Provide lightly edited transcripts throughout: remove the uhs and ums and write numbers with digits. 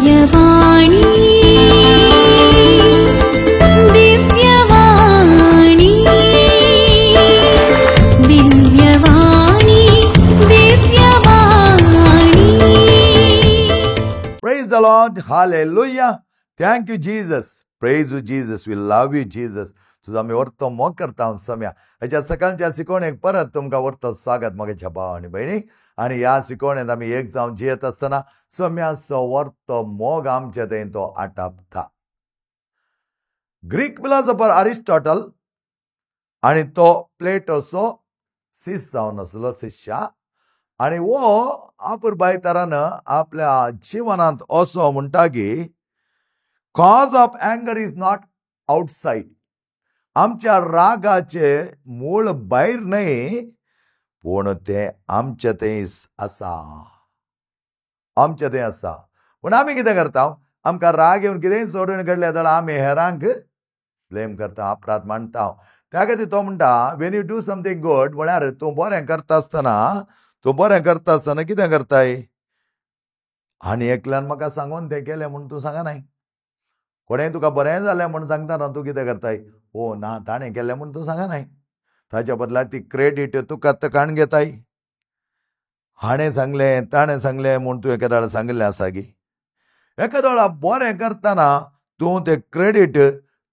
Divyavani Divyavani Divyavani Divyavani. Praise the Lord. Hallelujah. Thank you, Jesus. Praise you, Jesus. We love you, Jesus. तुजो आमी व्हरतो मोग करता सम्या हेच्या सकाळच्या शिकवणेक परत तुमकां व्हरतो स्वागत म्हगेच्या भाव आनी भयणी. आनी ह्या शिकवणेंत आमी एक जावन जियेत आसतना सम्याचो व्हरतो मोग आमचे थंय तो आटापता. ग्रीक फिलॉसॉफर अरिस्टॉटल आनी तो प्लेटोचो शिष्य जावन आसलो, शिष्या. आनी हो आपुरबाय तरान आपल्या जिवनांत असो म्हणटा की cause of anger is not outside. आमच्या रागाचे मूळ भायर न्हय, पूण तें आमचे थंय आसा, आमचे थंय आसा. पूण आमी कितें करता, आमकां राग येवन कितेंय सोडून घडलें जाल्यार आमी हेरांक ब्लेम करता, अपराध मानता. त्या खातीर तो म्हणटा when you do something good, म्हळ्यार तूं बरें करता आसतना, तूं बरें करता आसतना कितें करताय, आनी एकल्यान म्हाका सांगून तें केलें म्हूण तूं सांगनाय. कोणें तुका बरें जालें म्हूण सांगतना तूं कितें करताय, ओ ना ताणें केलें म्हूण तूं सांगनाय. ताच्या बदला ती क्रेडीट तुका काण घेताय. हाणें सांगलें ताणें सांगलें म्हूण तुवें एका वेळार सांगिल्लें आसा गी. एका वेळार बरें करतना तूं तें क्रेडीट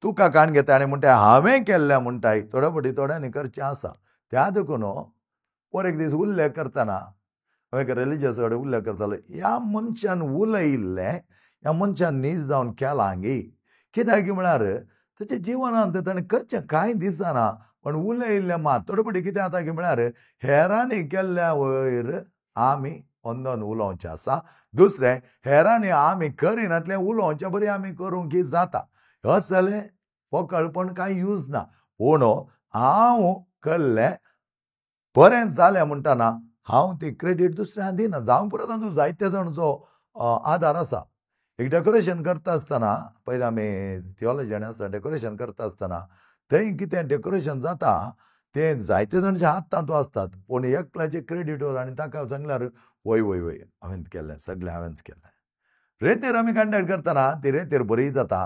तुका काण घेता आनी म्हणटाय हांवें केल्लें म्हणटाय. थोडे फावटी थोड्यांनी करचें आसा. त्या देखून पर एक दीस उल्लेख करतना हांवें एक रिलिजियस कडेन उल्लेख करतालो, ह्या मनशान उलयिल्लें, ह्या मनशान नीज जावन केलां गी. कित्याक म्हळ्यार ताच्या जिवनांत ताणें करचें कांय दिसना, पण उलयिल्लें मात. थोडे फावटी कितें जाता की म्हळ्यार हेरांनी केल्ल्या वयर आमी अंदन उलोवचें आसा. दुसरें हेरांनी आमी करिनातलें उलोवचें बरी आमी करूंक की जाता. असलें पोकळपण कांय यूज ना. पूण हांव केल्लें बरें जालें म्हणटना हांव ती क्रेडीट दुसऱ्यांक दिना. जावं पुरो तातूंत जायते जाणांचो आदार आसा. एक डेकोरेशन करता आसतना पयलीं आमी थियोलॉजी आसतना डेकोरेशन करता आसतना थंय कितें डेकोरेशन जाता तें जायते जाणांचे हात तातूंत आसतात. पूण एकल्याचें क्रेडीट वर आनी ताका सांगल्यार वय वय वय हांवें केल्लें, सगळें हांवेंच केल्लें. रेतेर आमी कंडक्ट करतना ती रेतेर बरी जाता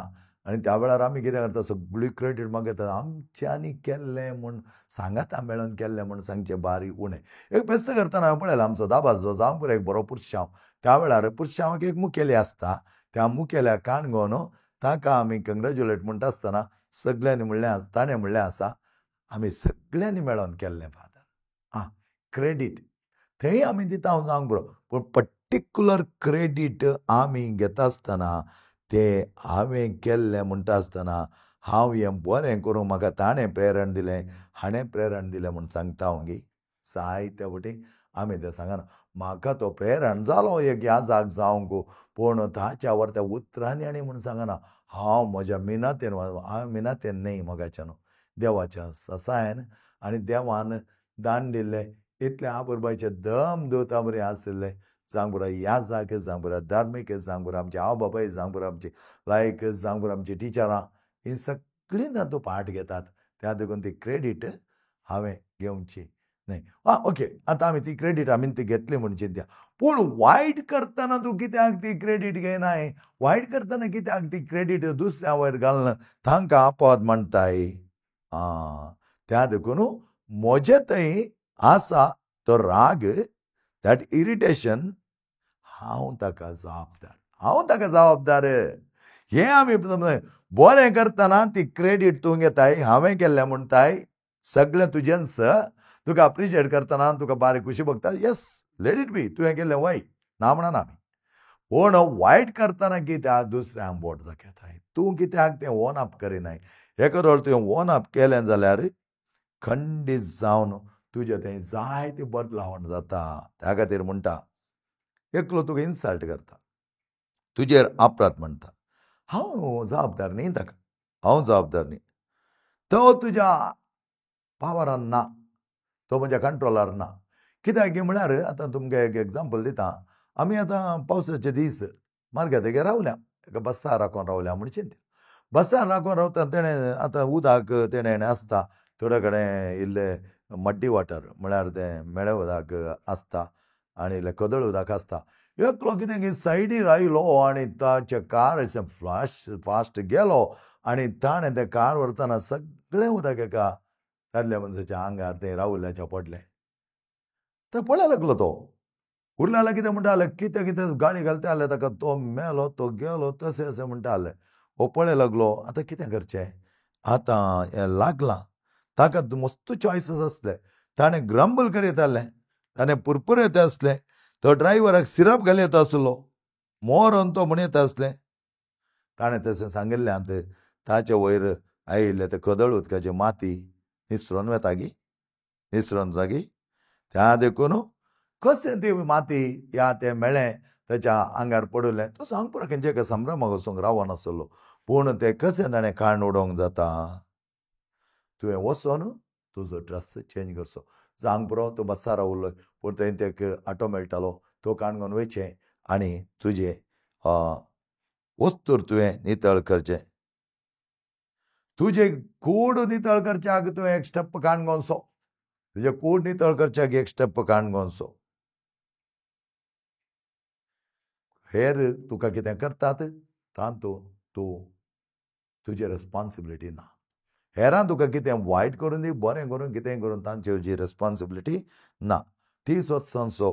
आनी त्या वेळार आमी कितें करता, सगळी क्रेडीट मागयता आमच्यांनी केल्लें म्हूण सांगाता मेळोन केल्लें म्हूण सांगचें बारीक उणें. एक फेस्त करतना हांवें पळयलां आमचो दाबाजो जावं पुरो एक बरो पुरशांव. त्या वेळार पुरशांवाक एक मुखेली आसता. त्या मुखेल्या काणगोन ताका आमी कंग्रेच्युलेट म्हणटा आसतना सगळ्यांनी म्हणलें, ताणें म्हणलें आसा आमी सगळ्यांनी मेळोन केल्लें फादर. आं क्रेडीट थंय आमी दिता हांव जावंक बरो, पूण पर्टिक्युलर क्रेडीट आमी घेता आसतना तें हांवें केल्लें म्हणटा आसतना हांव हें बरें करूंक म्हाका ताणें प्रेरण दिलें, हाणें प्रेरण दिलें म्हूण सांगता हांव गी. जायते फावटी आमी तें सांगना. म्हाका तो प्रेरण जालो एक ह्या जाग जावंक, पूण ताच्या वर त्या उतरांनी आनी म्हूण सांगना. हांव म्हज्या मिनातेन, हांव मिनातेन न्हय मोगाच्यान, देवाच्या ससायन आनी देवान दान दिल्लें इतलें आपुरबायचे दम दोता बरें आशिल्लें. जावंक पुरो ह्या जाग, जावंक पुरो धार्मीक, जावंक पुरो आमचे आवय बापाय, जावंक पुरो आमची लायक, जावंक पुरो आमची टिचरां, हीं सगळीं तातूंत पार्ट घेतात. त्या देखून ती क्रेडीट हांवें घेवची न्हय. आं ओके, आतां आमी ती क्रेडीट आमी ती घेतली म्हूण चिंत्या. पूण वायट करतना तूं कित्याक ती क्रेडीट घेयनाय, वायट करतना कित्याक ती क्रेडीट दुसऱ्या वयर घालना, तांकां अपवाद मानताय. आं त्या देखून म्हजे थंय आसा तो राग, that irritation, हांव ताका जबाबदार, हांव ताका जबाबदार. हें आमी बरें करतना ती क्रेडीट तूं घेताय, हांवें केल्लें म्हणटाय, सगळें तुजेंच. तुका अप्रिशिएट करतना तुका बारीक खुशी भोगता, येस let it be, तुवें केल्लें वय ना म्हणना आमी. पूण वायट करतना कित्याक दुसऱ्यांक बोट दाखयताय, तूं कित्याक तें ओन अप करिनाय. एका वेळ तुवें ओन अप केलें जाल्यार खंडीत जावन तुजें तें जायते बदलावण जाता. त्या खातीर म्हणटा एकलो तुका इन्सल्ट करता, तुजेर अपराध म्हणटा, हांव जबाबदार न्ही ताका, हांव जबाबदार न्ही, तो तुज्या पावरान ना, तो म्हज्या कंट्रोलार ना. कित्याक म्हळ्यार आतां तुमकां एक एग्जाम्पल दिता. आमी आतां पावसाचे दीस मार्गा तेगेर रावल्या, एका बस्सार राखून रावल्या म्हूण चिंत्या. बस्सार राखून रावता तेणें आतां उदक तेणें आसता, थोडे कडेन इल्लें मड्डी वॉटर म्हळ्यार तें मेळे उदक आसता आनी इल्लें खदळ उदक आसता. एकलो कितें की सायडीर आयलो आनी ताचें कार अशें फ्लाश फास्ट गेलो आनी ताणें तें कार व्हरतना सगळें उदक एका दादल्या मनशाच्या आंगार तें रावुल्ल्याच्या पडलें. तो पळय लागलो तो उरल्याला कितें म्हणटा जाल्यार कितें कितें गाळी घालता जाल्यार ताका तो मेलो तो गेलो तशें अशें म्हणटा जालें. हो पळय लागलो आतां कितें करचें, आतां हें लागलां. ताका मस्त चॉयसीस आसले. ताणें ग्रंबल करीत आसलें, ताणें पुरपुर येता आसलें, तो ड्रायव्हराक सिरप घाल येता आसलो, मोरोन तो म्हण येता आसलें. ताणें तशें सांगिल्ल्यान ताचे वयर आयिल्लें तें खदळ उदकाची माती निसरोन वता गी, निसरोन वता गी. त्या देखून कशें ती माती या तें मेळ्ळें ताच्या आंगार पडिल्लें. तो सांगपुरा खंयच्या एका संभ्रमाक वचूंक रावनासलो. पूण तें कशें ताणें काण उडोवंक जाता, तुवें वचोन तुजो ड्रेस चेंज करचो. जावंक पुरो तूं बस्सार रावलो पूण थंय तेका ऑटो मेळटालो, तो काणकोण वयचें आनी तुजें वस्तूर तुवें नितळ करचें. तुजें कूड नितळ करच्याक तुवें एक स्टेप काणकोणचो, तुजें कूड नितळ करच्याक एक स्टेप काणकोणचो. हेर तुका कितें करतात तातूंत तूं तुजी रेस्पोन्सिबिलिटी ना. हेरां तुका कितें वायट करून दी बरें करून कितें करून तांची तुजी रेस्पोन्सिबिलिटी ना. 30 वर्सांचो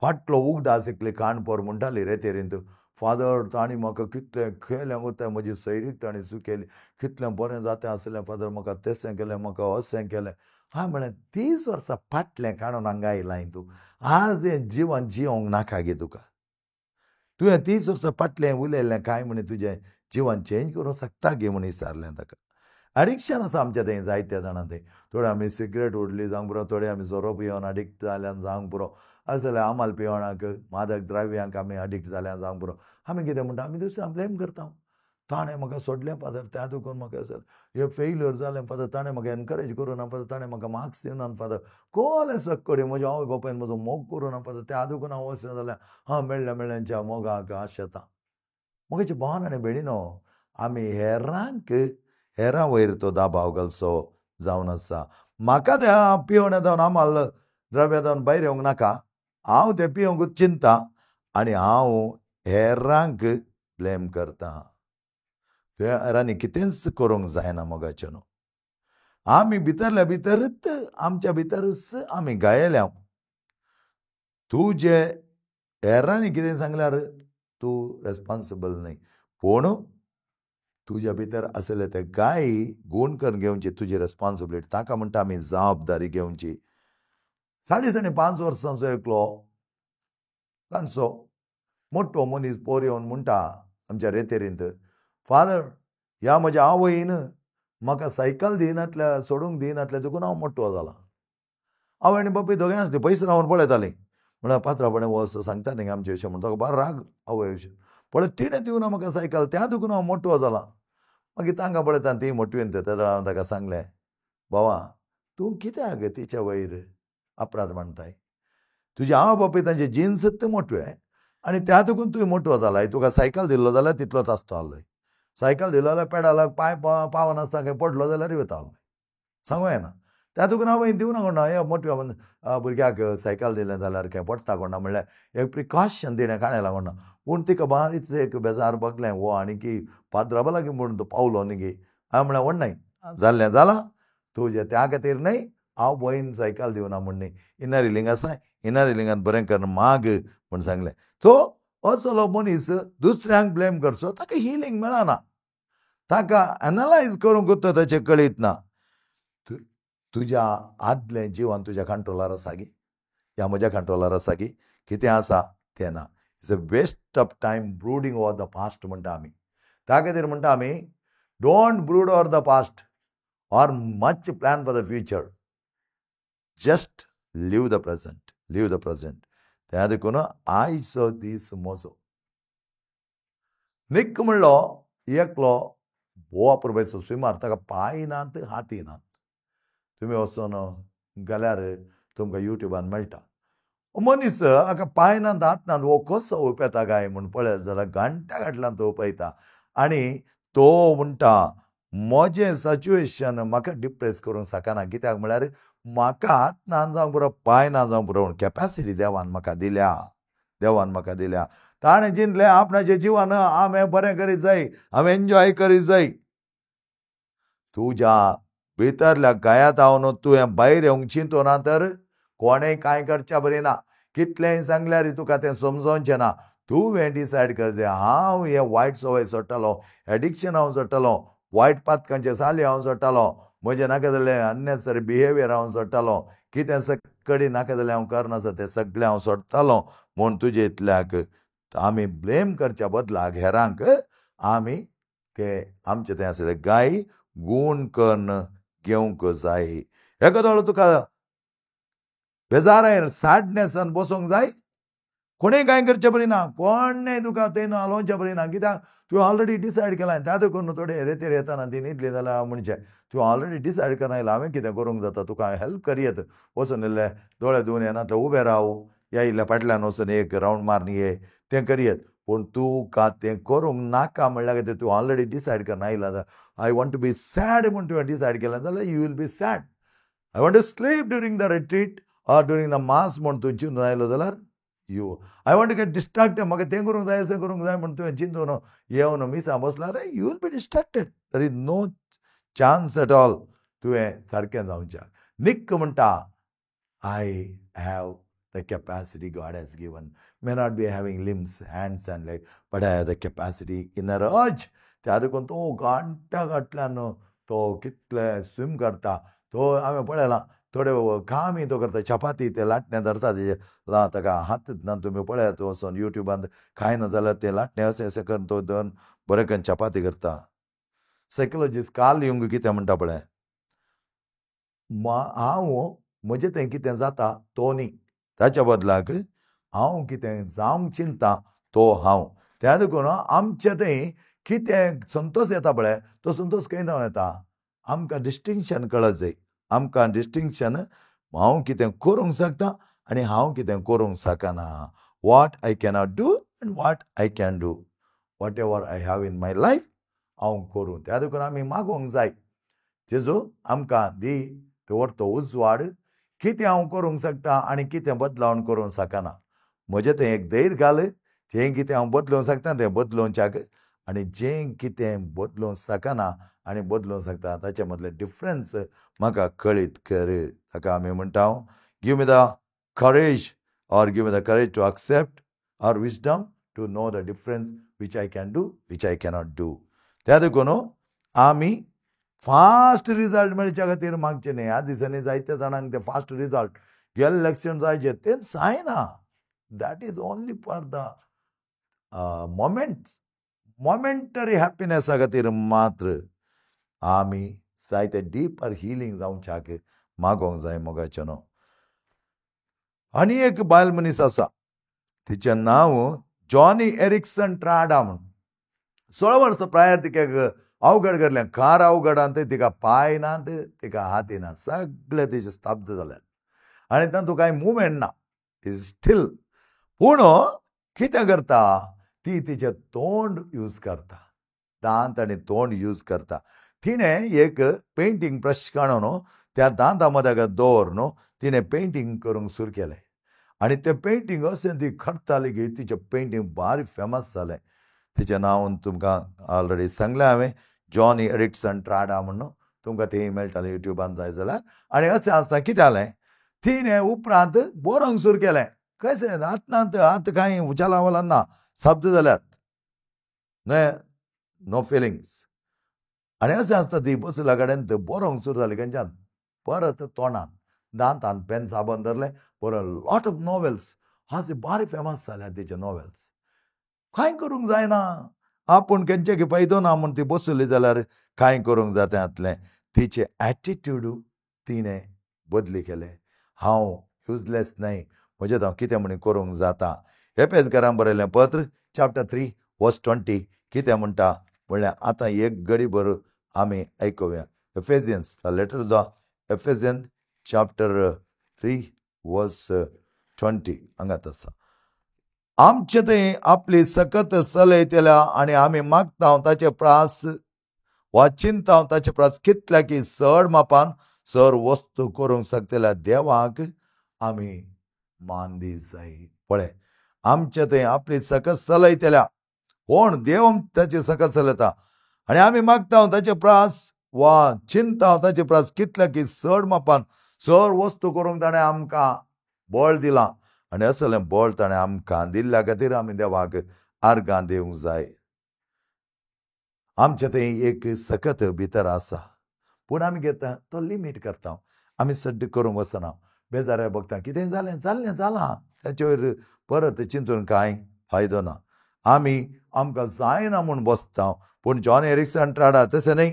फाटलो उगडास एकली काणपोर म्हणटाली रेतेरींत, फादर तांणी म्हाका कितलें केलें गो, म्हजी सैरीक तांणी चुकयली, कितलें बरें जातें आसलें फादर, म्हाका तशें केलें म्हाका अशें केलें. हांवें म्हळें 30 वर्सां फाटलें काडून हांगा आयलां तूं, आज हें जिवन जिवंक नाका गे तुका. तुवें 30 वर्सां फाटलें उलयलें कांय म्हण तुजें जिवन चेंज करूंक शकता गे म्हण विचारलें ताका. एडिक्शन आसा आमच्या थंय जायत्या जाणां थंय. थोडे आमी सिगरेट ओडली जावंक पुरो, थोडे आमी सोरो पिवन अडिक्ट जाल्यान जावंक पुरो, अशें जाल्यार आमाल पिवणाक मादक द्रव्यांक आमी अडिक्ट जाल्यान जावंक पुरो. आमी कितें म्हणटा, आमी दुसऱ्यांक ब्लेम करता. ताणें म्हाका सोडलें फादर, त्या देखून म्हाका हें फेल्युअर जालें फादर, ताणें म्हाका एनकरेज करूं ना फादर, ताणें म्हाका मार्क्स दिवना फादर, कोलें सक्कडी म्हज्या आवय बापायन म्हजो मोग करूं ना फादर, त्या देखून हांव अशें जालें. हांव मेळ्ळ्या मेळ्ळ्यांच्या मोगाक आशेता. म्हजे भावान आनी भयणीनो, आमी हेरांक हेरां वयर तो दाबाव घालचो जावन आसा. म्हाका त्या पिवण्या जावन आमाल द्रव्या जावन भायर येवंक नाका, हांव तें पिवंकूच चिंता आनी हांव हेरांक ब्लेम करता. हेरांनी कितेंच करूंक जायना मोगाचें न्हू. आमी भितरल्या भितरच आमच्या भितरच आमी गायल्या. तुजे हेरांनी कितें सांगल्यार तूं रेस्पोन्सिबल न्हय, पूण तुज्या भितर आसले ते गाय गूण करून घेवची तुजी रेस्पोन्सिबिलिटी. ताका म्हणटा आमी जबाबदारी घेवची. 5.5 वर्सांचो एकलो ल्हानसो मोटो मनीस पोर येवन म्हणटा आमच्या रेतेरींत, फादर ह्या म्हज्या आवयन म्हाका सायकल दिनातल्या सोडूंक दिनातल्या देखून हांव मोटो जाला. आवय आनी बापूय दोगांय आसली पयस रावन पळयतालीं. म्हळ्यार पात्रापणे हो असो सांगता न्ही आमचे विशय म्हण ताका बरो राग आवय विशय पळय, तिणें दिवना म्हाका सायकल त्या देखून हांव मोटो जाला. मागीर तांकां पळयता ती मोटवीन तेन्ना हांवें ताका सांगलें, भावा तूं कित्याक तिच्या वयर अपराध मानताय, तुजी आवय बापूय तांचे जिन्स मोटवे आनी त्या देखून तुवें मोटो जालाय. तुका सायकल दिल्लो जाल्यार तितलोच आसतो आहलोय, सायकल दिलो जाल्यार पेडालाक पांय पावनासतना खंय पडलो जाल्यार वता आहलोय, सांगू येना. त्या देखून आवयन दिवना कोणा हे मोटव्या भुरग्याक सायकल दिलें जाल्यार खंय पडटा कोणा म्हणल्यार एक प्रिकॉशन तिणें काडयला कोणा. पूण तिका बारीच एक बेजार बगलें हो आनी की पाद्राबा लागीं म्हणून तो पावलो न्ही गे. हांवें म्हणलें व्हड न्हय जाल्लें जालां तुजें त्या खातीर न्हय हांव भयन सायकल दिवना म्हण न्ही, इनारी लिंग आसा इनारी लिंगान बरें करून माग म्हूण सांगलें. सो असलो मनीस दुसऱ्यांक ब्लेम करचो ताका हिलींग मेळना, ताका एनलायज करूंक ताचें कळीत ना. तुज्या आदलें जिवन तुज्या कंट्रोलार आसा गी, ह्या म्हज्या कंट्रोलार आसा गी, कितें आसा तें ना. It's a waste of time brooding over the past म्हणटा आमी. त्या खातीर म्हणटा आमी don't brood over the past or much plan for the future, just live the present, live the present. त्या देखून आयचो दीस म्हजो. निक म्हणलो एकलो भोव अपुरबायेचो स्विमर, ताका पांय नात हाती नात. तुमी वचून गेल्यार तुमकां युट्यूबान मेळटा. मनीस हाका पांय नात हात नात हो कसो उपेता काय म्हूण पळयत जाल्यार घंट्या घाटल्यान तो उपेता आनी तो म्हणटा म्हजें सिच्युएशन म्हाका डिप्रेस करूंक शकना, कित्याक म्हळ्यार म्हाका हात ना जावंक पुरो पांय ना जावंक पुरो कॅपेसिटी देवान म्हाका दिल्या. देवान म्हाका दिल्या. ताणें जिनलें आपणाचें जिवन हांवें बरें करीत जाय, हांवें एन्जॉय करीत जाय. तुज्या भितरल्या गायांत हांव तुवें भायर येवंक चिंतू ना तर कोणें कांय करच्या बरी ना. कितलेंय सांगल्यार तुका तें समजोवचें ना. तुवें डिसायड कर हांव हे वायट संवय सोडटलो, एडिक्शन हांव सोडटलो, वायट पातकांचे साली हांव सोडटलो, म्हजें नाका जाल्लें अननेसेसरी बिहेवियर हांव सोडटलो, कितें कडी नाका जाल्यार हांव करनासता तें सगळें हांव सोडटलो. म्हूण तुजे इतल्याक आमी ब्लेम करच्या बदलाक हेरांक आमी ते आमचे थंय आसले गाय गूण करून घेवंक जाय. एकादो तुका बेजारायन सॅडनेसान बसोंक जाय, कोणें कांय करचें बरी ना, कोणें तुका तें हालोवचें बरी ना, कित्याक तुवें ऑलरेडी डिसायड केलां. त्या देखून थोडे रेतीर येताना ती न्हिदली जाल्यार म्हणचें तुवें ऑलरेडी डिसायड करून आयलां, हांवें कितें करूंक जाता, तुका हेल्प करयेत. वचून इल्लें दोळे धुवन येनातले उबें राव, या इल्लें फाटल्यान वचून एक रावंड मारून ये, तें करयेत. पूण तुका तें करूंक नाका म्हणल्यार कितें तूं ऑलरेडी डिसायड करून आयलां. I want to be sad म्हूण तुवें डिसायड केलें जाल्यार you will be sad. I want to sleep during the retreat or during the mass म्हूण तूं चिंतून आयलो जाल्यार you I want to get distracted, म्हाका तें करूंक जाय अशें करूंक जाय म्हूण तुवें चिंतून येवन मिसां बसल्यार you will be distracted. There is no chance at all तुवें सारकें जावचें. निक्क म्हणटा I have the capacity God has given. May not be having limbs, hands and leg, but I have the capacity inner urge. त्या देखून तो घांट्या घाटल्यान तो कितले swim करता. तो हांवें पळयलां थोडे कामी तो करता, चपाती ते लाटणे धरता तेजे ताका हात ना, तुमी पळयात वचोन युट्यूबान खायना जाल्यार ते लाटणे अशें अशें करून तो धरून बरें करून चपाती करता. सायकोलॉजिस्ट कार्ल युंग कितें म्हणटा पळय, हांव म्हजें तें कितें जाता तो न्ही, ताच्या बदलाक हांव कितें जावंक चिंता तो हांव. त्या देखून आमचें थंय कितें संतोश येता पळय तो संतोश खंय जावन येता, आमकां डिस्टिंक्शन कळत जाय. आमकां डिस्टिंक्शन हांव कितें करूंक शकता आनी हांव कितें करूंक शकना. What I cannot do and what I can do, whatever I have in my life हांव करूं. त्या देखून आमी मागोवंक जाय, जेजू आमकां दी तो तो उजवाड कितें हांव करूंक शकता आनी कितें बदलावन करूंक शकना. म्हजें तें एक धैर्य घाल, जें कितें हांव बदलोवंक शकता तें बदलोवच्याक आनी जें कितें बदलोवंक शकना आनी बदलोवंक शकता ताचे मदलें डिफरन्स म्हाका कळीत कर. ताका आमी म्हणटा give me the courage or give me the courage to accept or wisdom to know the difference which I can do which I cannot do. त्या देखून आमी फास्ट रिजल्ट मेळच्या खातीर मागचें न्ही. ह्या दिसांनी जायत्या जाणांक ते फास्ट रिजल्ट गेल्ले इलेक्शन जायचे तें जायना. That is only for the moments, momentary हॅपिनॅसा खातीर मात्र. आमी जायते डीपर हिलींग जावच्याक मागोवंक जाय मोगाचें न्हू. आनी एक बायल मनीस आसा, तिचें नांव जॉनी एरिक्सन ट्राडा म्हूण. 16 वर्सां प्रायर तिका अवघड करलें, कार अवघडांत तिका पांय नात, तिका हाती ना, सगळे तिचे स्तब्ध जाल्यात आनी तातूंत कांय मुवमेंट ना, is steel. पूण कितें करता ती, तिचें तोंड यूज करता, दांत आनी तोंड यूज करता. तिणें एक पेंटींग ब्रश काडून त्या दांता मदें दवर तिणें पेंटींग करूंक सुरू केलें आनी तें पेंटींग अशें ती करताली की तिचें पेंटींग भारी फेमस जालें. तिचें नांव तुमकां ऑलरेडी सांगलें हांवें, जॉनी एरिक्सन ट्राडा म्हणून. तुमकां तें मेळटालें युट्यूबान जाय जाल्यार. आनी अशें आसतना कितें जालें, तिणें उपरांत बरोवंक सुरू केलें. कशें आतां आतां कांय उचाला वला ना, शब्द जाल्यात न्हय, नो फिलिंग्स. आनी अशें आसता ती बसल्या कडेन बरोवंक सुरू जाली खंयच्यान, परत तोंडान दांतान पेन साबण धरलें, बरो लॉट ऑफ नॉवेल्स अशे बारी फेमस जाल्या तिचे नॉवेल्स. कांय करूंक जायना, आपूण खंयचे फायदो ना म्हूण ती बसली जाल्यार कांय करूंक जाता जातलें. तिचे एटिट्यूड तिणें बदली केलें, हांव युजलेस न्हय, म्हजें हांव कितें म्हण करूंक जाता. एपेसकारांक बरयलें पत्र चॅप्टर 3 वर्स 20 कितें म्हणटा म्हणल्यार आतां एक घडी भर आमी आयकुया. Ephesians, the letter the Ephesian chapter 3 verse 20 हांगात आसा. आमचे थंय आपली सकत चलयतल्या आनी आमी मागता ताचे प्रास वा चिंता ताचे प्रास कितल्या की चड मापान सर वस्तू करूंक शकतल्या देवाक आमी मान दी जाय. पळय आमचे थंय आपली सकत चलयतल्या. कोण? देव ताची सकत चलयता. आनी आमी मागता ताचे प्रास वा चिंता ताचे प्रास कितल्या की चड मापान चड वस्तू करूंक ताणें आमकां बळ दिलां. आनी असलें बळ ताणें आमकां दिल्ल्या खातीर आमी देवाक आर्गां दिवंक जाय. आमचे थंय एक सकत भितर आसा, पूण आमी घेता तो लिमीट करता. आमी सड्ड करूंक वचना, बेजाऱ्यार बगता कितें जालें जाल्लें जालां, ताचेर परत चिंतून कांय फायदो ना. आमी आमकां जायना म्हूण बसता. पूण जॉन एरिक्सन ट्राडा तशें न्हय,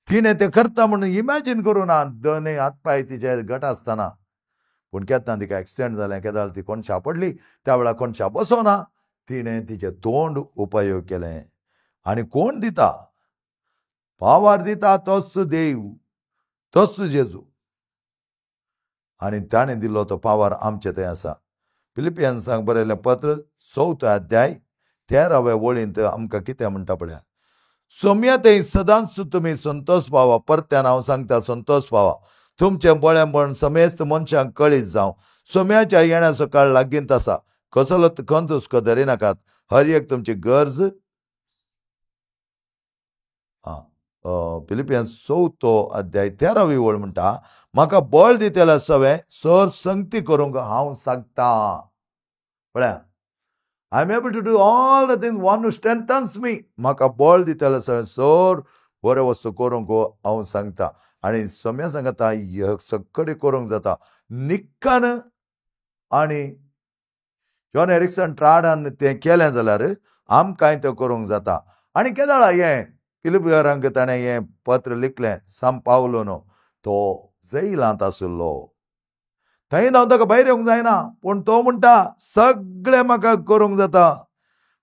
तिणें तें करता म्हणून इमॅजीन करूं ना. दोनूय हात पांय तिचे घट आसतना, पूण केन्ना तिका एक्सिडंट जालें, केदाळ ती कोणशा पडली, त्या वेळार कोणशा बसोना, तिणें तिचें तोंड उपयोग केलें. आनी कोण दिता पावर दिता? तोच देव, तोच जेजू. आनी ताणें दिल्लो तो पावर आमचे थंय आसा. फिलिपियन्सांक बरयल्लें पत्र 4 अध्याय 13 वळींत आमकां कितें म्हणटा पळया, सोम्या थंय सदांच तुमी संतोष पावा. परत्यान हांव सांगता, संतोष पावा. तुमचें बळेपण समेस्त मनशांक कळीत जावं. सोम्याच्या येण्याचो काळ लागींत आसा. कसलो खंत हुस्को धरिनाकात. हर एक तुमची गरज. फिलिपियन्स 4 अध्याय 13 वळ म्हणटा, म्हाका बळ दितल्या सवें सर संगती करूंक हांव सांगता. पळया, I am able to do all the things one who strengthens me. म्हाका बळ दितल्या सवें सर बऱ्यो वस्तू करूंक हांव सांगता. आनी सोम्या सांगता सगळें करूंक जाता निक्कान. आनी जॉन एरिक्सन ट्राडान तें केलें जाल्यार आमकांय तें करूंक जाता. आनी केदाळा हें फिलिपियरांक ताणें हें पत्र लिखलें, साम पावलो तो जैलांत आशिल्लो. थंय हांव ताका भायर येवंक जायना, पूण तो म्हणटा सगळें म्हाका करूंक जाता,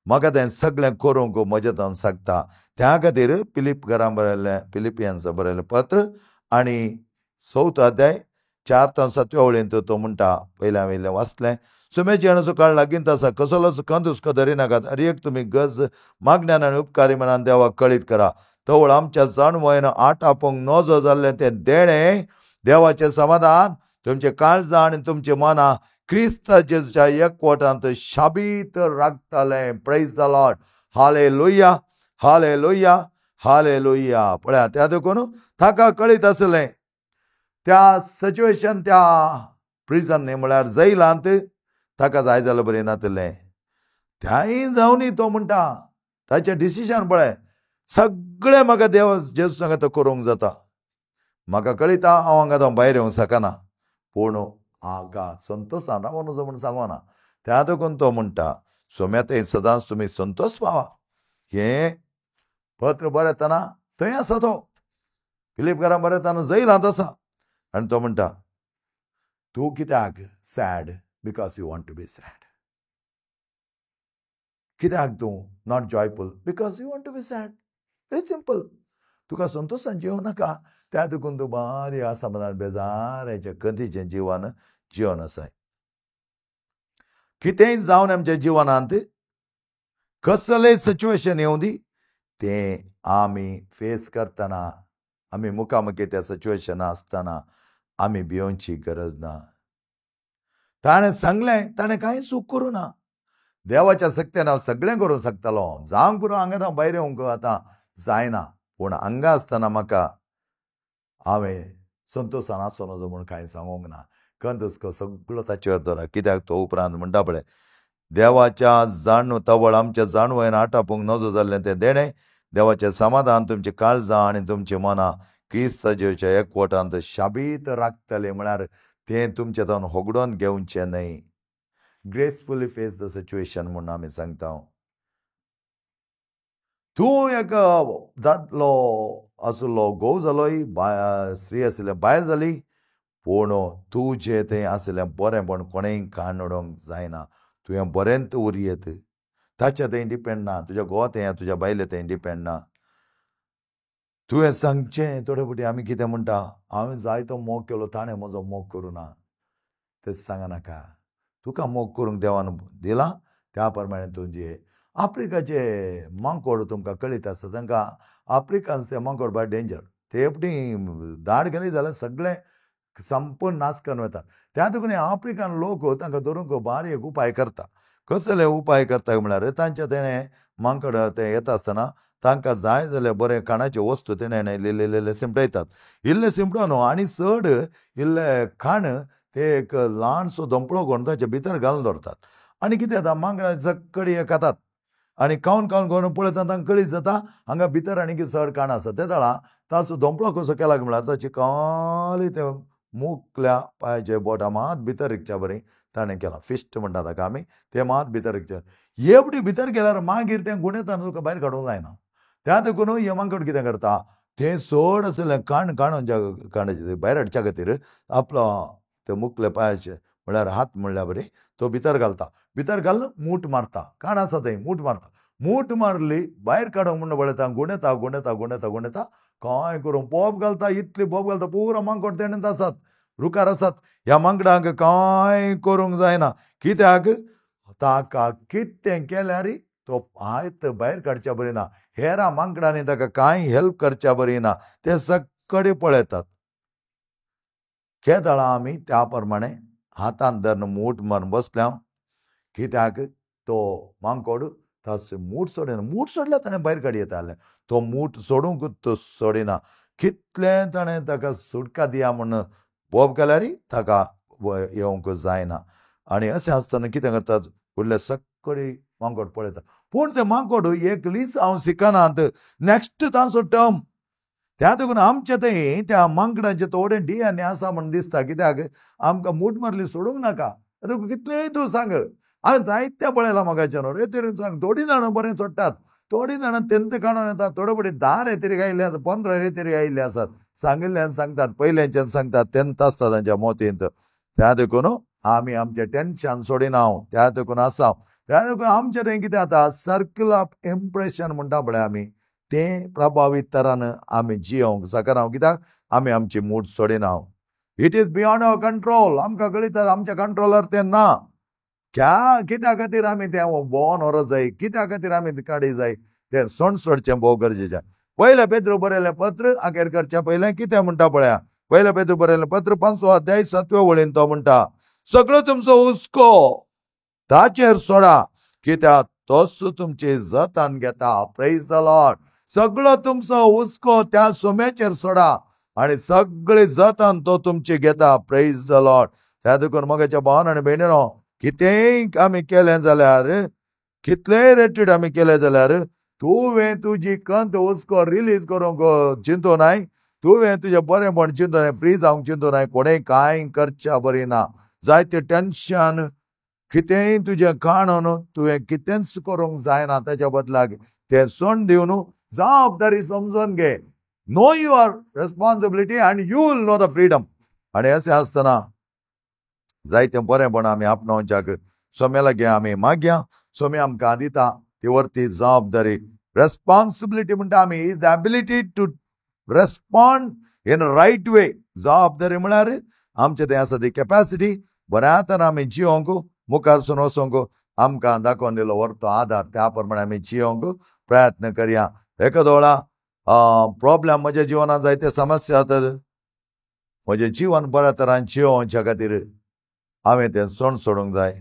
म्हाका तें सगळें करूंक म्हजें हांव सांगता. त्या खातीर फिलिपकारां बरयल्लें, फिलिपियन्सां बरयल्लें पत्र आनी 4 अध्याय 4 ते 7 वळींत तो म्हणटा, पयलें हांवें इल्लें वाचलें, सुमेची येण्याचो काळ लागींत आसा. कसलोच खंत हुस्को धरिनाकात. हर एक तुमी गरज मागण्यान आनी उपकारी मनान देवाक कळीत करा. तवळ आमच्या जाणवयन आठ आपोवंक नजो जाल्लें तें देणें देवाचें समाधान तुमचें काळजां आनी तुमचें मनां क्रिस्त जेजूच्या एकवटांत शाबीत राखतालें. Praise the Lord. Hallelujah, hallelujah, hallelujah. पळया, त्या देखून ताका कळीत आसलें त्या सिच्युएशन, त्या प्रिजन म्हळ्यार जैलांत ताका जाय जाल्यार बरें नातलें. त्याय जावनी तो म्हणटा ताचें डिसिजन पळय, सगळें म्हाका देव जेजू सांगता करूंक जाता. म्हाका कळिता हांव हांगा भायर येवंक शकना, पूण हांगा संतोशान रावूं नजो म्हूण सांगना. त्या देखून तो म्हणटा सोम्या थंय सदांच तुमी संतोष पावा. हें पत्र बरयतना थंय आसा तो, फिलिपकारां बरयतना जैलांत आसा. आनी तो म्हणटा तूं कित्याक sad? Because you want to be sad. कित्याक तूं not joyful? Because you want to be sad. Very simple. तुका संतोशान जिवं नाका, त्या देखून तूं बारी असमाधान बेजाराचें खंतीचें जिवन जिवन आसाय. कितेंय जावन आमच्या जिवनांत कसलें सिच्युएशन येवं दी, तें आमी फेस करतना, आमी मुखामुखी त्या सिच्युएशना आसतना आमी भियोवची गरज ना. ताणें सांगलें, ताणें कांय चूक करूं ना. देवाच्या शक्तीन हांव सगळें करूंक शकतालो. जावंक पुरो हांगा हांव भायर येवंक आतां जायना, पूण हांगा आसतना म्हाका हांवें संतोशान आसूं नजो म्हूण कांय सांगूंक ना. खंत हुस्को सगळो ताचेर दवरा. कित्याक तो उपरांत म्हणटा पळय, देवाच्या जाणव तवळ आमच्या जाणवयन आटापूंक नजो जाल्लें तें देणें देवाचें समाधान तुमचें काळजां आनी तुमचें मनां क्रिस्त जेजूच्या एकवटांत शाबीत राखतलें. म्हळ्यार तें तुमचें तावन होगडोवन घेवचें न्हय. ग्रेसफुली फेस the situation म्हूण आमी सांगता. तूं एक दादलो आसलो, घोव जालोय, स्त्री आशिल्लें बायल जाली, पूण तुजें थंय आशिल्लें बरेंपण कोणेंय काण उडोवंक जायना. तुवें बरेंच उरयत, ताच्या थंय डिपेंड ना, तुज्या घोवा थंय तुज्या बायले थंय डिपेंड ना. तुवें सांगचें थोडे फावटी आमी कितें म्हणटा, हांवें जायतो मोग केलो, ताणें म्हजो मोग करूं ना. तें सांगनाका. तुका मोग करूंक देवान दिला त्या प्रमाणे तुजें. आफ्रिकाचे मांकोड तुमकां कळीत आसा, तांकां आफ्रिकन्स ते मांकोड बाय डेंजर. ते एकटी दाड गेली जाल्यार सगळें संपूर्ण नाश करून वतात. त्या देखून आफ्रिकन लोक तांकां धरूंक भारी एक उपाय करता. कसले उपाय करता म्हळ्यार तांच्या तेणें मांकड ते येता आसतना तांकां जाय जाल्यार बरें खाणाच्यो वस्तू तेणें इल्ले इल्ले सिमटयतात. इल्ले सिमटोन आनी चड इल्ले खाण ते एक ल्हानसो धोंपळो करून ताचे भितर घालून दवरतात. आनी कितें जाता, मांकडां सगळीं हें खातात आनी खावन खावन खावन पळयता तांकां कळीत जाता हांगा भितर आनी चड खाण आसा. ते जाणा ताचो धोंपळो कसो केला म्हळ्यार ताची खाली ते मुखल्या पांयाचे बोटां मात भितर रिगच्या बरी ताणें केलां. फिस्ट म्हणटा ताका आमी, ते मात भितर रिगचे. एवढी भितर गेल्यार मागीर तें गुणेतान तुका भायर काडूंक जायना. त्या देखून हे मांकड कितें करता, तें चड आशिल्लें खाण काडून काडून भायर हाडच्या खातीर आपलो ते मुखले पांयाचे म्हळ्यार हात म्हणल्या बरी तो भितर घालता. भितर घालून मूठ मारता, खाण आसा थंय मूठ मारता. मूठ मारली भायर काडूंक म्हणून पळयता, गुणेता गुणेता गुणेता गुणेता कांय करूं बोब घालता, इतली बोब घालता पुरो मांकड तेणेंत आसात, रुखार आसात. ह्या मांकडांक कांय करूंक जायना. कित्याक ताका कितें केल्यार तो हात भायर काडच्या बरी ना, हेरां मांकडांनी ताका कांय हेल्प करच्या बरी ना, ते सगळे पळयतात. केदळां आमी त्या प्रमाणे हातान धरून मूठ मारून बसल्या. कित्याक तो मांकोड ताचो मूठ सोडिना, मूठ सोडल्यार ताणें भायर काडी येतालें, तो मूठ सोडूंक तो सोडिना. कितलें ताणें ताका सुटका दिया म्हूण बोब केल्यार ताका येवंक जायना. आनी अशें आसतना कितें करतात, फुडले सगळी मांकोड पळयता. पूण ते मांकोड एक लीस हांव शिकनात, नॅक्स्ट तांचो टर्म. त्या देखून आमचे थंय त्या मांकडांचे थोडे DNA आसा म्हूण दिसता. कित्याक आमकां मूठ मारली सोडूंक नाका. देखून कितलेंय तूं सांग, हांवें जायते पळयलां म्हाका रे तरेन सांग, थोडीं जाणां बरें सोडटात, थोडीं जाणां तेंत काडून येतात, थोडे फावटी 10 रेतरी आयिल्ले आसात, 15 रेतरी आयिल्ले आसात, सांगिल्ल्यान सांगतात, पयल्याच्यान सांगतात, तेंत आसता तांच्या मोतींत. त्या देखून आमी आमचें टेंशन सोडिना, त्या देखून आसा. त्या देखून आमचें थंय कितें जाता, सर्कल ऑफ इम्प्रेशन म्हणटा पळय आमी, तें प्रभावीत तरान आमी जियोंक शकना. कित्याक आमी आमची mood सोडिना. It is beyond our control. आमकां कळीत आमच्या कंट्रोलार तें ना. कित्या खातीर आमी तें भोंवन व्हरत जाय, कित्या खातीर आमी काडी जाय, तें सण सोडचें भोव गरजेचें. पयलें पेद्रू बरयलें पत्र अखेर करचें पयलें कितें म्हणटा पळया, पयलें पेद्रू बरयलें पत्र 5 अध्याय 7 वळीन तो म्हणटा, सगळो तुमचो हुस्को ताचेर सोडा, कित्याक तोच तुमची जतन घेता. Praise the Lord. सगळो तुमचो हुस्को त्या सोम्याचेर सोडा आनी सगळी जतन तो तुमची घेता. Praise the Lord. त्या देखून मगाच्या भावान आनी भयणीनो, कितेंय आमी केलें जाल्यार, कितलेय रेटीड आमी केलें जाल्यार, तुवें तुजी कंत हुस्को रिलीज करूंक चिंतू नाय, तुवें तुजें बरेंपण चिंतू नाय, फ्री जावंक चिंतू नाय, कोणें कांय करच्या बरी ना. जायते टेंशन कितेंय तुजें काणून तुवें कितेंच करूंक जायना. ताच्या बदलाक तें सोड दिवन जबाबदारी समजून घे. Know your responsibility and you will know the freedom. आनी अशें आसतना जायतें बरेंपण आमी आपणावच्याक सोम्या लागीं आमी मागया, सोम्या आमकां दिता ती वरती जबाबदारी. रेस्पॉन्सिबिलिटी म्हणटा आमी, is the ability to respond in right way. जबाबदारी म्हळ्यार आमचें तें आसा ती कॅपॅसिटी बऱ्या तरान आमी जियोंक मुखार सून वचोंक आमकां दाखोवन दिलो वरतो आदार, त्या प्रमाणे आमी जियोंक प्रयत्न करया. एकादोळा प्रॉब्लेम म्हज्या जिवनांत जायते समस्या आसात, म्हजें जिवन बऱ्या तरान जियोवच्या खातीर हांवें तें सण सोडूंक जाय.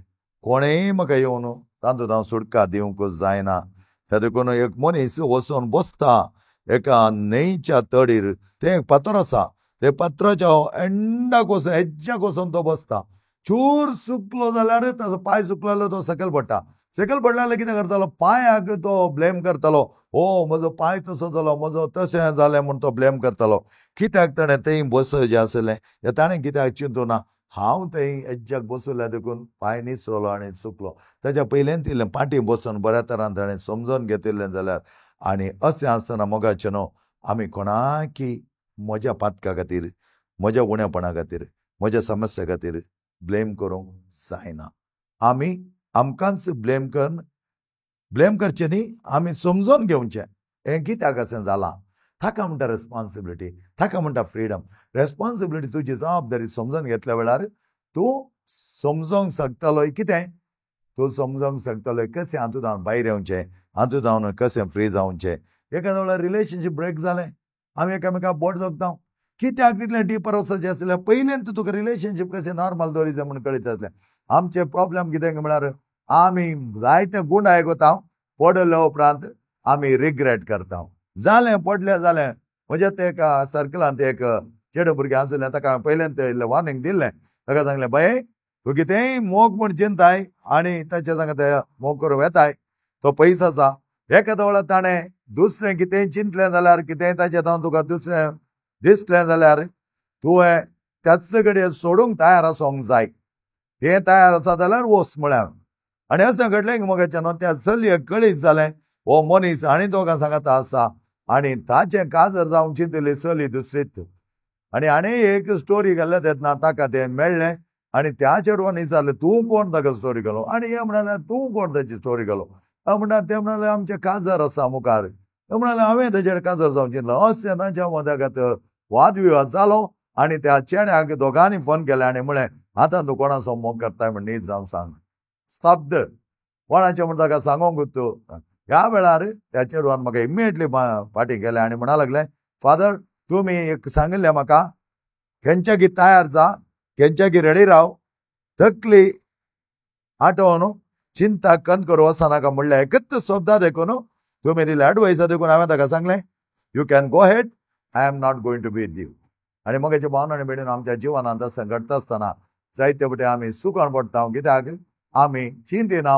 कोणेंय म्हाका येवन तातूंत हांव सुटका दिवंक जायना. त्या देखून एक मनीस वचून बसता एका न्हंयच्या तडीर, तें एक फातर आसा, ते फातराच्या एंडाक वचून एज्जाक वचून तो बसता. चूर सुकलो जाल्यार ताचो पांय सुकलो जाल्यार तो सकयल पडटा. सकयल पडले जाल्यार कितें करतालो, पांयाक तो ब्लेम करतालो, ओ म्हजो पांय तसो जालो, म्हजो तशें जालें म्हूण तो ब्लेम करतालो. कित्याक ताणें थंय बसचें आसलें, ताणें कित्याक चिंतूं ना, हांव थंय एज्जाक बसल्या देखून पांय निसरलो आनी सुकलो. ताच्या पयल्यान तितलें पाटी बसून बऱ्या तरान ताणें समजून घेतिल्लें जाल्यार. आनी अशें आसतना मोगाचें न्हू, आमी कोणाकी म्हज्या पातका खातीर, म्हज्या उणेपणा खातीर, म्हज्या समस्या खातीर ब्लेम करूंक जायना. आमी आमकांच ब्लेम करून ब्लेम करचें न्ही, आमी समजून घेवचें हें कित्याक अशें जालां. ताका म्हणटा रेस्पॉन्सिबिलिटी, ताका म्हणटा फ्रिडम. रेस्पॉन्सिबिलिटी तुजी जबाबदारी समजून घेतल्या वेळार तूं समजोंक शकतलो कितें, तूं समजोंक शकतलो कशें हातूंत हांव भायर येवचें, हातूंत हांव कशें फ्री जावचें. एखाद्या वेळार रिलेशनशीप ब्रेक जालें, आमी एकामेकाक बोट जोखता, कित्याक तितलें डिपर वचपाचें आसलें? पयलें तुका रिलेशनशीप कशें नॉर्मल दवरीत म्हूण कळीत आसलें. आमचे प्रॉब्लम कितें म्हळ्यार आमी जायते गुंडायक वता, पडले उपरांत आमी रिग्रेट करता. जालें पडलें जालें. म्हज्या ते एका सर्कलांत एक चेडो भुरगें आसलें, ताका पयल्यान इल्लें वॉर्निंग दिल्लें. ताका सांगलें, बाये तूं कितेंय मोग म्हूण चिंताय आनी ताच्या सांगता मोग करूं वेताय, तो पयस आसा. एका वेळार ताणें दुसरें कितेंय चिंतलें जाल्यार, कितेंय ताचें जावन तुका दुसरें दिसलें जाल्यार तुवें त्याच कडेन सोडूंक तयार आसूंक जाय. तें तयार आसा जाल्यार वच म्हळ्यार. आनी अशें घडलें की मगाच्यान त्या चलयेक कळीत जालें हो मनीस आनी दोगां सांगाता आसा आनी ताचें काजर जावंक चिंतली चली दुसरीच. आनी हाणें एक स्टोरी घाल्ल्या तेन्ना ताका तें मेळ्ळें आनी त्या चेडवान विचारलें तूं कोण ताका स्टोरी घालो? आनी हे म्हणाले तूं कोण ताची स्टोरी घालो? म्हणटा ते म्हणाले आमचें काजर आसा मुखार. ते म्हणाले हांवें ताचेर काजर जावंक चिंतलें. अशें तांच्या मदगत वादविवाद जालो आनी त्या चेड्याक दोगांनी फोन केले आनी म्हळें आतां तूं कोणाचो मोग करताय म्हण नीट जावन सांग. स्तब्ध कोणाचें म्हण ताका सांगोंक तूं. ह्या वेळार त्या चेडवान म्हाका इमिडिएटली फाटीं केलें आनी म्हणा लागलें, फादर तुमी एक सांगिल्लें म्हाका खेंच्याकी तयार जा, खेंच्याकी रेडी राव, तकली आटोवन चिंता कंद करूं वचनाका म्हणलें. एकच शब्दा देखून तुमी दिले एडवायसा देखून हांवें ताका सांगलें you can go ahead, I am not going to be with you. आनी मगेचे भावन आनी भयणीन आमच्या जिवनांत अशें घडटा आसतना जायते फावटी आमी सुकोन पडटा. कित्याक आमी चिंतिना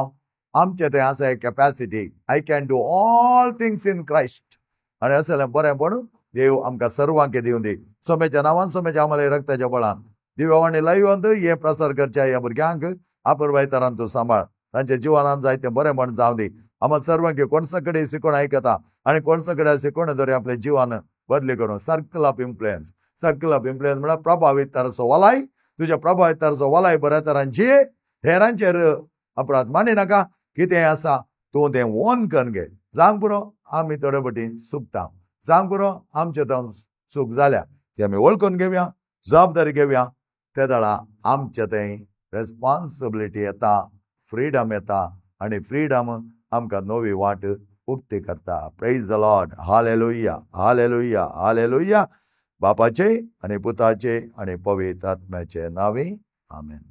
आमचें तें आसा एक capacity, I can do all things in Christ. आनी असलें बरें पण देव आमकां सर्वांक दिवं दी. सोम्याच्या नांवान, सोम्याच्या आम्हाला रक्ताच्या बळान दिव्यवाणी लायवंत हे प्रसार करच्या ह्या भुरग्यांक आपुरबाय तरान तूं सांबाळ, तांच्या जिवनान जायतें बरें म्हण जावं दी. आमकां सर्वांक कोणसा कडेन शिकोण आयकता आनी कोणसा कडेन शिकोण दवरी आपल्या जिवान बदली करून. Circle of influence, circle of influence म्हळ्यार प्रभावीत तराचो वलाय. तुज्या प्रभावीत तराचो वलाय बऱ्या तरान जिये, हेरांचेर अपराध मांडी नाका. कितें आसा तूं तें ओन करून घे. जावंक पुरो आमी थोडे फावटी चुकता, जावंक पुरो आमचे जावन चूक जाल्या ती आमी वळखून घेवया, जबाबदारी घेवया. ते वेळा आमचे थंय रेस्पॉन्सिबिलिटी येता, फ्रिडम येता आनी फ्रिडम आमकां नवी वाट उक्ती करता. Praise the Lord. Hallelujah, hallelujah, hallelujah. बापाचे आनी पुताचे आनी पवित्र आत्म्याचे नांवी आमेन.